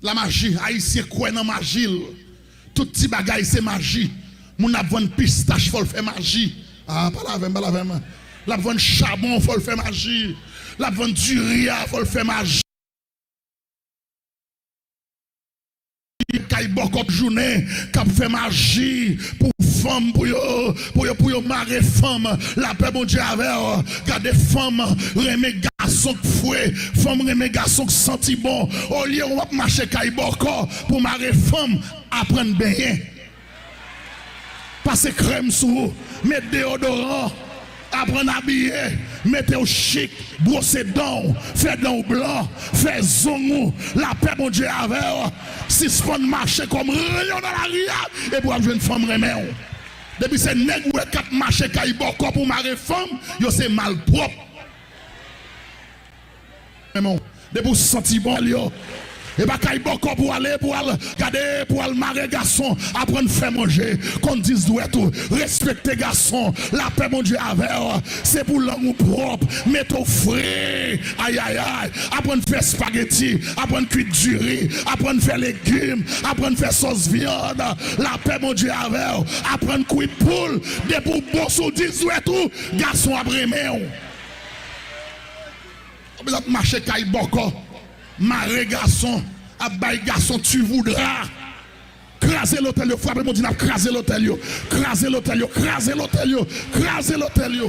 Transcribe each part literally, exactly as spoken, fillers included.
Lamaji, Ayisyen kwè nan maji l. Tout ti bagay se maji. Moun ap vann pistach, fò l fè maji. Ah, pale avè m, pale avè m. L ap vann chabon, fò l fè maji. L ap vann diri a, fò l fè maji. Kay bòkò jounen k ap fè maji pou fanm, pou yo, pou yo, pou yo mare fanm. Lapè Bondye avè w. Gade, fanm renmen gason k fre, fanm renmen gason k santi bon. Olye w ap mache kay bòkò pou mare fanm, aprann benyen. Pase krèm sou ou, met deyodoran, aprann abiye, mete w chik, bwose dan w, fè dan w blan, fè zong ou, lapè Bondye avè w. Sispann mache kòm ryon nan lari a, epi w ap jwenn fanm renmen w. Depi se nèg ou wè k ap mache kay bòkò pou mare fanm, yo se malpwòp. Depi w santi bon yo. E pa kay bòkò pou ale, pou al gade, pou al mare gason. Aprann fè manje, konn dis dwèt ou, respekte gason. Lapè Bondye avè w. Se pou lang ou pwòp, mete w fre. Ayayay. Aprann fè espageti, aprann kwit diri, aprann fè legim, aprann fè sòs vyann. Lapè Bondye avè w. Aprann kwit poul. Depi w bon sou dis dwèt ou, gason ap renmen w. Ou bezwen ap mache kay bòkò, mare gason, ap bay gason tu voudras. Kraze lotèl yo, frape, Bondye n ap kraze lotèl yo. Kraze lotèl yo, kraze lotèl yo, kraze lotèl yo.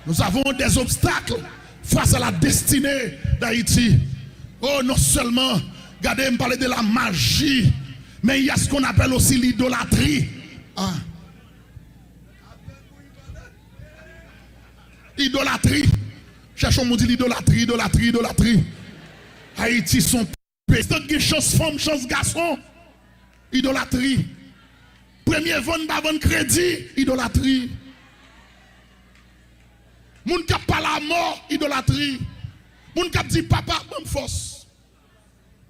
Nous avons des obstacles face à la destinée d'Haïti. Oh, non seulement, gade, m pale de la maji, men il y a ce qu'on appelle aussi l'idolâtrie. Ah. Idolatri. Chèche yon moun di l idolatri, idolatri, idolatri. Ayiti se yon peyi. Tan gen chans fanm, chans gason. Idolatri. Premye vann pa vann kredi, idolatri. Moun k ap pale a mò, idolatri. Moun k ap di papa, ban m fòs.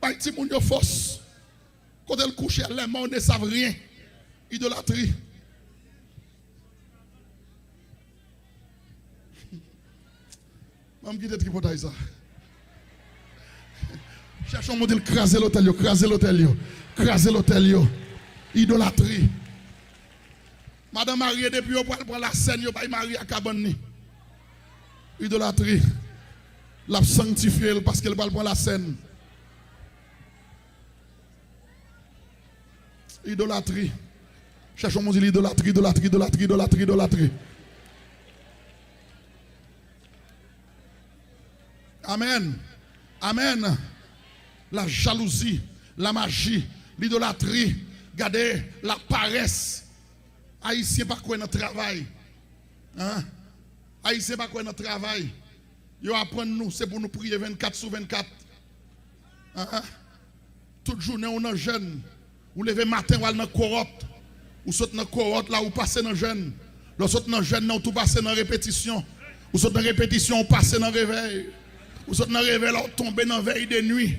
Bay timoun yo fòs. Kote l kouche, les morts ne savent rien. Idolatri. Ban m kite tripotay sa. Chèche yon moun di l kraze lotèl yo, kraze lotèl yo, kraze lotèl yo. Idolatri. Madanm marye depi yo pral pran lasèn, yo bay mari a kabann li. Idolatri. L ap sanktifye l paske l pral pran lasèn. Idolatri. Chèche yon moun di l idolatri, idolatri, idolatri, idolatri, idolatri. Amèn. Amèn. La jalouzi, la maji, lidolatri, gade, la parès. Ayisyen pa kwè nan travay. An? Ayisyen pa kwè nan travay. Yo aprann nou se pou nou priye vennkat sou vennkat. An? Tout jounen ou nan jèn. Ou leve maten, w al nan kowòt. Ou sot nan kowòt la, ou pase nan jèn. Lè w sot nan jèn nan, ou tou pase nan repetisyon. Ou sot nan repetisyon, ou pase nan revèy. Ou sot nan revèy la, ou tonbe nan vèy de nwi.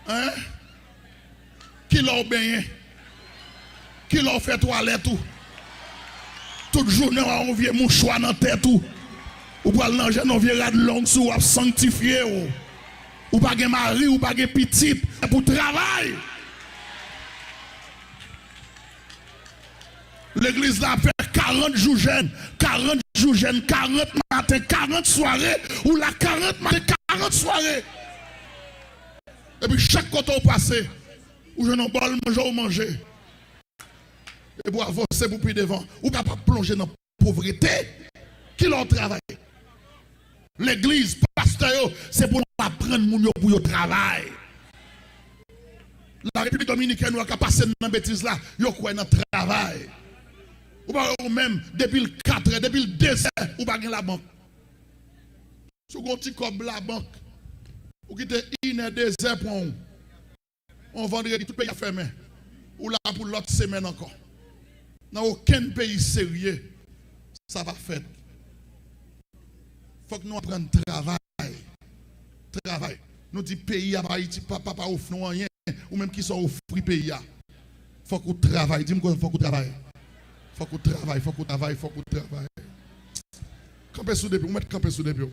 Hein? Kilè w benyen? Kilè w fè twalèt ou? Tout jounen w a yon vye mouchwa nan tèt ou. Ou pral nan jèn, yon vye rad long sou ou, w ap sanktifye w. Ou pa gen mari, ou pa gen pitit, se pou travay. Legliz la ap fè karant jou jèn, karant jou jèn, karant maten, karant sware, ou la karant maten, karant sware. Epi chak kote w pase, ou jwenn yon bòl manje, ou manje. Epi w avanse pou pi devan. Ou kapab plonje nan povrete. Kilè w travay? Legliz, pastè yo, se pou nou aprann moun yo pou yo travay. La Repiblik Dominikèn, ou ka pase nan betiz la, yo kwè nan travay. Ou pa wè ou menm, depi l katrè, depi l dezè, ou pa gen labank. Si w gen yon ti kòb labank, ou kite inè, dezè pran w. On vandredi, tout peyi a fèmen. Ou la pou lòt semèn ankò. Nan okenn peyi serye, sa pa fèt. Fòk nou aprann travay. Travay. Nou di peyi a pa Ayiti, pa, pa, pa ofri nou anyen. Ou menm kisa w ofri peyi a? Fòk ou travay. Di m konsa, fòk ou travay. Fòk ou travay, fòk ou travay, fòk ou travay. Kanpe sou de pye w, ou mèt kanpe sou de pye w.